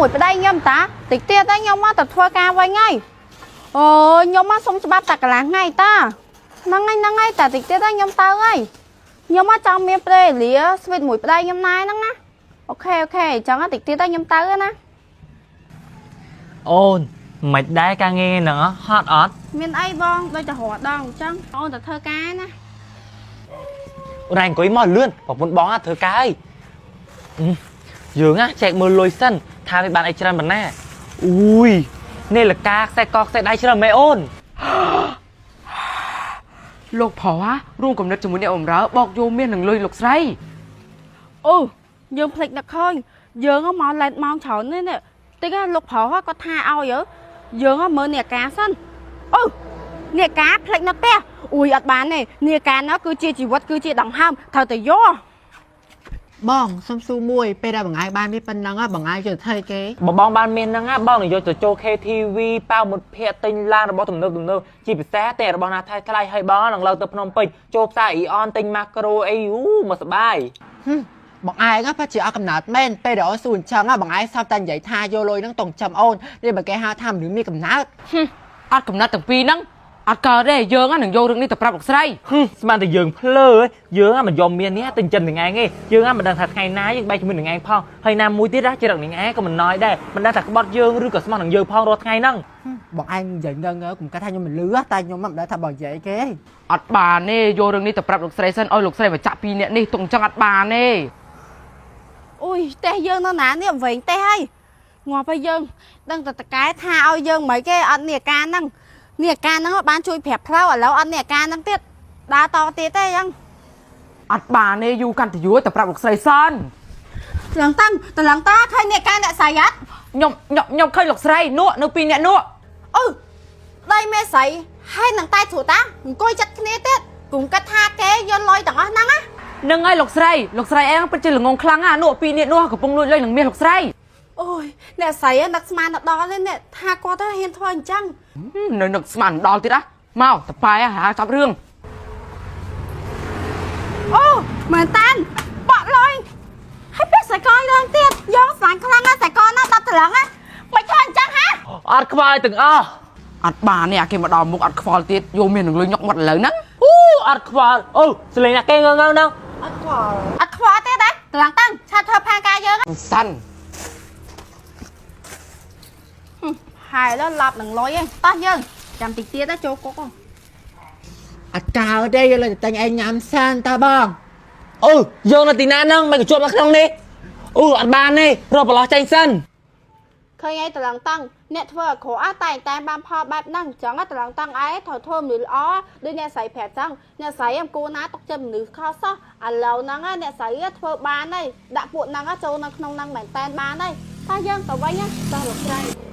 មួយប្តីខ្ញុំតាតិចទៀតតែខ្ញុំមកទៅធ្វើការវិញហើយអូខ្ញុំមកសុំច្បាប់តែកន្លះថ្ងៃតាហ្នឹងហើយហ្នឹងហើយតែតិចទៀតតែខ្ញុំទៅហើយខ្ញុំមកចង់មានពេលវេលាស្វីតមួយប្តីខ្ញុំណែហ្នឹងណា OK OK អញ្ចឹងតិចទៀតតែខ្ញុំទៅណា អូនមិនដែរការងារហ្នឹងហត់អត់ មានអីបងដូចតែរត់ដងអញ្ចឹងអូនទៅធ្វើការណា អូនឯងអង្គុយមកលឿនប្រពន្ធបងធ្វើការអីយើងណាចែកមើលលុយសិនថាវាបានអីច្រើនប៉ុណ្ណាអូយនេះលកាខ្សែកខ្សែដៃច្រើនមែនអូន លោកប្រុសរួមកំណត់ជាមួយអ្នកបំរើបោកយកមាសនឹងលុយលោកស្រី អូយើងភ្លេចនឹកឃើញយើងមកឡែតម៉ោងច្រើននេះនេះតិចលោកប្រុសគាត់ថាឲ្យយើងមើលនាការសិនអូនាការភ្លេចនៅផ្ទះអួយអត់បានទេនាការនោះគឺជាជីវិតគឺជាដង្ហើមត្រូវតែយក បងសុំសួរមួយពេលដែលបងឯងបានមានប៉ុណ្ណឹងបងឯងយកទៅធ្វើគេ បើបងបានមានហ្នឹងបងនឹងយកទៅចូល KTV ប៉ាវមុតភ័ក្រទិញឡានរបស់ទំនើបទំនើបជាពិសេសតែរបស់ណាថៃថ្លៃហើយបងនឹងឡើងទៅភ្នំពេញចូលផ្សារអ៊ីអនទិញម៉ាក្រូអីអូមកសបាយ បងឯងពិតជាអត់កំណត់មែនពេលដែលអូនសួរអញ្ចឹងបងឯងសពតែនិយាយថាយកលុយហ្នឹងតុងចាំអូននេះបើគេហៅថាមនុស្សមានកំណត់ អត់កំណត់ទាំងពីរហ្នឹងអត់កើតទេយើងនឹងយករឿងនេះទៅប្រាប់លោកស្រី ស្មានតែយើងភ្លើយើងមិនយំមាននេះទៅចិញ្ចឹមនឹងឯងទេយើងមិនដឹងថាថ្ងៃណាយើងបែកជាមួយនឹងឯងផងហើយណាមួយទៀតចរិតនឹងឯងក៏មិនណយដែរមិនដឹងថាក្បត់យើងឬក៏ស្មោះនឹងយើងផងរាល់ថ្ងៃហ្នឹង បងឯងនិយាយងើកុំគិតថាខ្ញុំមិនលឺតែខ្ញុំមិនដឹងថាបងនិយាយគេ អត់បានទេយករឿងនេះទៅប្រាប់លោកស្រីសិនឲ្យលោកស្រីមកចាក់ពីរអ្នកនេះទុកអញ្ចឹងអត់បានទេ អូយផ្ទះយើងនៅណានេះវែងផ្ទះហើយងាប់ហើយយើងដឹងតែតកែថាឲ្យយើងមិនគេអត់នេះអាការហ្នឹងនេះអាការហ្នឹងបានជួយប្រាប់ផ្លូវឥឡូវអត់នេះអាការហ្នឹងទៀតដើរតទៀតទេអញ្ចឹង អត់បានទេយូរកាន់តែយូរទៅប្រាប់លោកស្រីសិន ឡើងតាំងតឡើងតាឃើញអ្នកការអ្នកស្រីអត់ ខ្ញុំខ្ញុំខ្ញុំឃើញលោកស្រីនោះនៅពីរអ្នកនោះ អឺដៃមេស្រីហើយនឹងតែជ្រូតាអង្គុយចិត្តគ្នាទៀតគុំគិតថាគេយកលុយទាំងអស់ហ្នឹងណា នឹងហើយលោកស្រីលោកស្រីឯងពិតជាល្ងងខ្លាំងណាស់នោះពីរអ្នកនោះកំពុងលួចលុយនឹងមាសលោកស្រី អូយអ្នកស្រីនឹកស្មានដល់ទេអ្នកថាគាត់ទៅហ៊ានធ្វើអញ្ចឹង នៅនឹកស្មានដល់ទៀតណាមកតប៉ែហាចាប់រឿង អូមែនតានបក់លុយហើយពេលសៃកយឡើងទៀតយកស្លាញ់ខ្លាំងណាស់សៃកណា10តម្លឹងណាមិនធ្វើអញ្ចឹងហា អត់ខ្វល់ទាំងអស់ អត់បានទេអាគេមកដល់មុខអត់ខ្វល់ទៀតយកមាននឹងលុយញុកមាត់ឥឡូវហ្នឹង អូអត់ខ្វល់អូសលេងណាគេងងហ្នឹង អត់ខ្វល់ទេដែរតម្លឹងតាំងឆាតធ្វើផែនការយើង សិន ហើយដល់ឡាប់នឹងលុយឯងតោះយើងចាំតិចទៀតទៅចូលគុក អត់កើតទេយកលុយទៅទិញឯងញ៉ាំសិនតើបង អូយើងនៅទីណាហ្នឹងមិនក៏ជួបមកក្នុងនេះអូអត់បានទេរកប្រឡោះចេញសិន ឃើញឯងតម្លឹងតាំងអ្នកធ្វើអាក្រក់តែតែបានផលបែបហ្នឹងអញ្ចឹងតម្លឹងតាំងឯងត្រូវធ្វើមនុស្សល្អដូចអ្នកស្រីប្រាប់ចឹងអ្នកស្រីអំគួរណាទុកចិត្តមនុស្សខុសសោះឥឡូវហ្នឹងអ្នកស្រីធ្វើបានហើយដាក់ពួកហ្នឹងចូលនៅក្នុងហ្នឹងមែនតែនបានហើយតោះយើងទៅវិញតោះលោកស្រី